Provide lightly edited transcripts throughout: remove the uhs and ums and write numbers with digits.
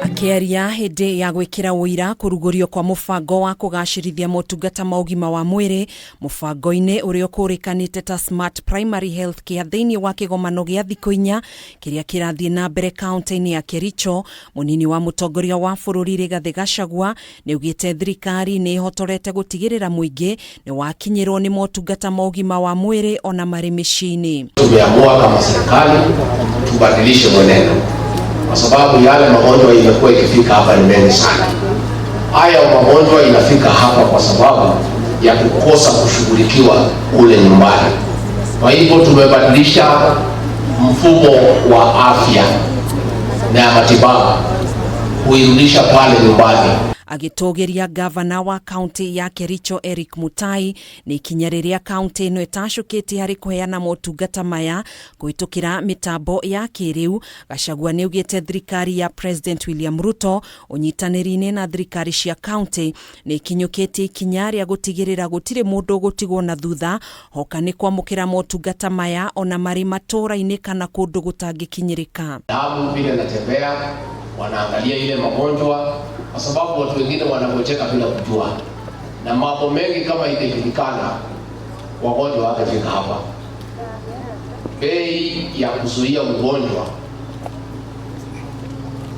Akĩaria hĩndĩ ya gwĩkĩra ũira kũrugũrio kwa mũbango wa kũgacĩrithia motungata ma ũgima wa mwĩrĩ mũbango-inĩ ũrĩa ũkũrĩkanĩte ta Smart Primary Health Care thĩinĩ wa kĩgomano gĩa thikũ 4 kĩrĩa kĩrathiĩ na mbere kaunti-inĩ ya Kericho, mũnini wa mũtongoria wa bũrũri Rigathĩ Gachagua nĩaugĩte thirikari nĩ ĩhotorete gũtigĩrĩra mũingĩ nĩ wakinyĩrwo nĩ motungata ma ũgima wa mwĩrĩ ona marĩ mĩciĩ-inĩ. Tumeamua kama serikali tubadilishe mwenendo kwa sababu yale magonjwa imekuwa ikifika hapa ni mengi sana. Haya magonjwa inafika hapa kwa sababu ya kukosa kushughulikiwa kule nyumbani. Kwa hivyo tumebadilisha mfumo wa afya na ya matibabu kuirudisha pale nyumbani. Agĩtũgĩria gavana wa kaunti ya Kericho Eric Mutai nĩ ikinya rĩrĩa kaunti ĩno ĩtacũkĩtie harĩ kũheana motungata maya kũhĩtũkĩra mĩtambo ya kĩrĩu. Gachagua nĩaugĩte thirikari ya President William Ruto ũnyitanĩri-inĩ na thirikari cia kaunti nĩ ikinyũkĩtie ikinya rĩa gũtigĩrĩra gũtirĩ mũndũ ũgũtigwo na thutha hoka nĩ kwamũkĩra motungata maya ona marĩ matũũra-inĩ kana kũndũ gũtangĩkinyĩrĩka. Damu vile natembea, wanaangalia ile magonjwa, kwa sababu watu wengine wanagonjeka bila kujua, na mambo mengi kama ingejulikana, wagonjwa wangefika hapa. Bei ya kuzuia ugonjwa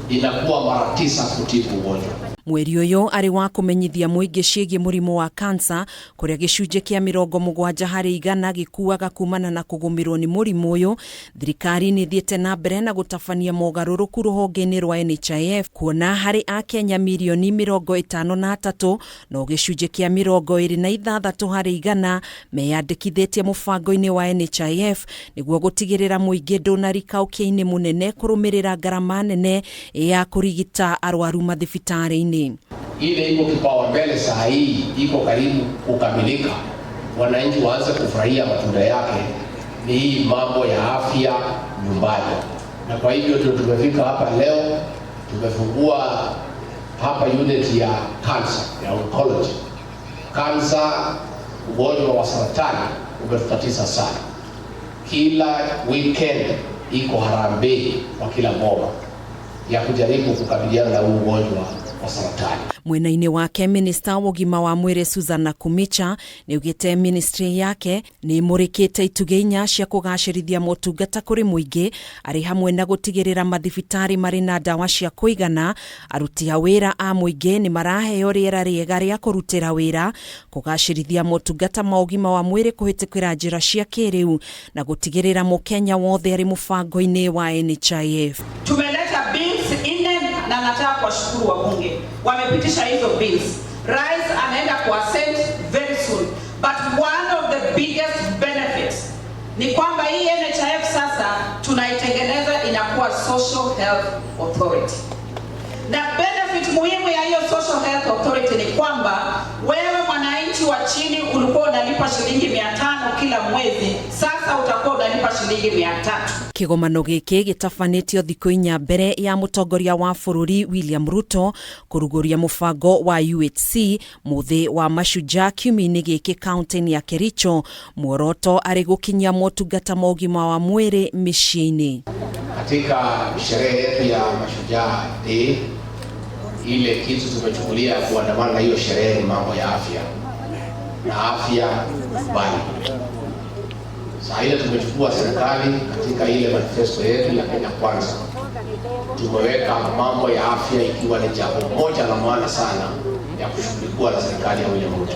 inakuwa mara 9 kutibu ugonjwa. Mweri ũyũ arĩ wa kũmenyithia mũingĩ ciĩgiĩ mũrimũ wa kansa kũrĩa gĩcunjĩ kĩa 70% gĩkuaga kumana na kũgũmĩrwo nĩ mũrimũ ũyũ. Thirikari nĩ ĩthiĩte na mbere na gũtabania mogarũrũku rũhonge-inĩ rwa NHIF kuona harĩ akenya mirioni 53 no gĩcunjĩ kĩa 26% meyandĩkithĩtie mũbango-inĩ wa NHIF nĩguo gũtigĩrĩra mũingĩ ndũnarika ũkĩa-inĩ mũnene kũrũmĩrĩra ngarama nene ya kũrigita arwaru mathibitarĩ-inĩ. Ile iko kipaumbele saa hii iko karibu kukamilika, wananchi waanze kufurahia matunda yake, ni hii mambo ya afya nyumbani. Na kwa hivyo ndio tumefika hapa leo, tumefungua hapa unit ya cancer, ya oncology. Cancer, ugonjwa wa saratani umetutatiza sana. Kila weekend iko harambee kwa kila boma ya kujaribu kukabiliana na huu ugonjwa wa saratani. Mwena-inĩ wake minista wa ũgima wa mwĩrĩ Susan Nakhumicha nĩaugĩte ministry yake nĩ ĩmũrĩkĩte itugĩ 4 cia kũgacĩrithia motungata kũrĩ mũingĩ arĩ hamwe na gũtigĩrĩra mathibitarĩ marĩ na ndawa cia kũigana, aruti a wĩra a mũingĩ nĩ maraheo rĩera rĩega rĩa kũrutĩra wĩra, kũgacĩrithia motungata ma ũgima wa mwĩrĩ kũhĩtũkĩra njĩra cia kĩrĩu na gũtigĩrĩra mũkenya wothe arĩ mũbango-inĩ wa NHIF. Tumeleta bills 4 na nataka kuwashukuru wabunge wamepitisha hizo bills. Rais anaenda kuassent very soon, but one of the biggest benefits ni kwamba hii NHIF sasa tunaitengeneza inakuwa Social Health Authority. Na benefit muhimu ya hiyo Social Health Authority ni kwamba wewe mwananchi wa chini ulikuwa unalipa shilingi 500 kila mwezi, sasa utakuwa unalipa shilingi 300. Kĩgomano gĩkĩ gĩtabanĩtio thikũ 4 mbere ya mũtongoria wa bũrũri William Ruto kũrugũria mũbango wa UHC mũthĩ wa mashujaa kiumia-inĩ gĩkĩ kaunti-inĩ ya Kericho, muoroto arĩ gũkinyia motungata ma ũgima wa mwĩrĩ mĩciĩ-inĩ. Katika sherehe yetu ya Mashujaa Day, ile kitu tumechukulia kuandamana na hiyo sherehe ni mambo ya afya na afya nyumbani. Saa ile tumechukua serikali katika ile manifesto yetu ya Kenya Kwanza, tumeweka mambo ya afya ikiwa ni jambo moja la maana sana ya kushughulikiwa na serikali ya William Ruto.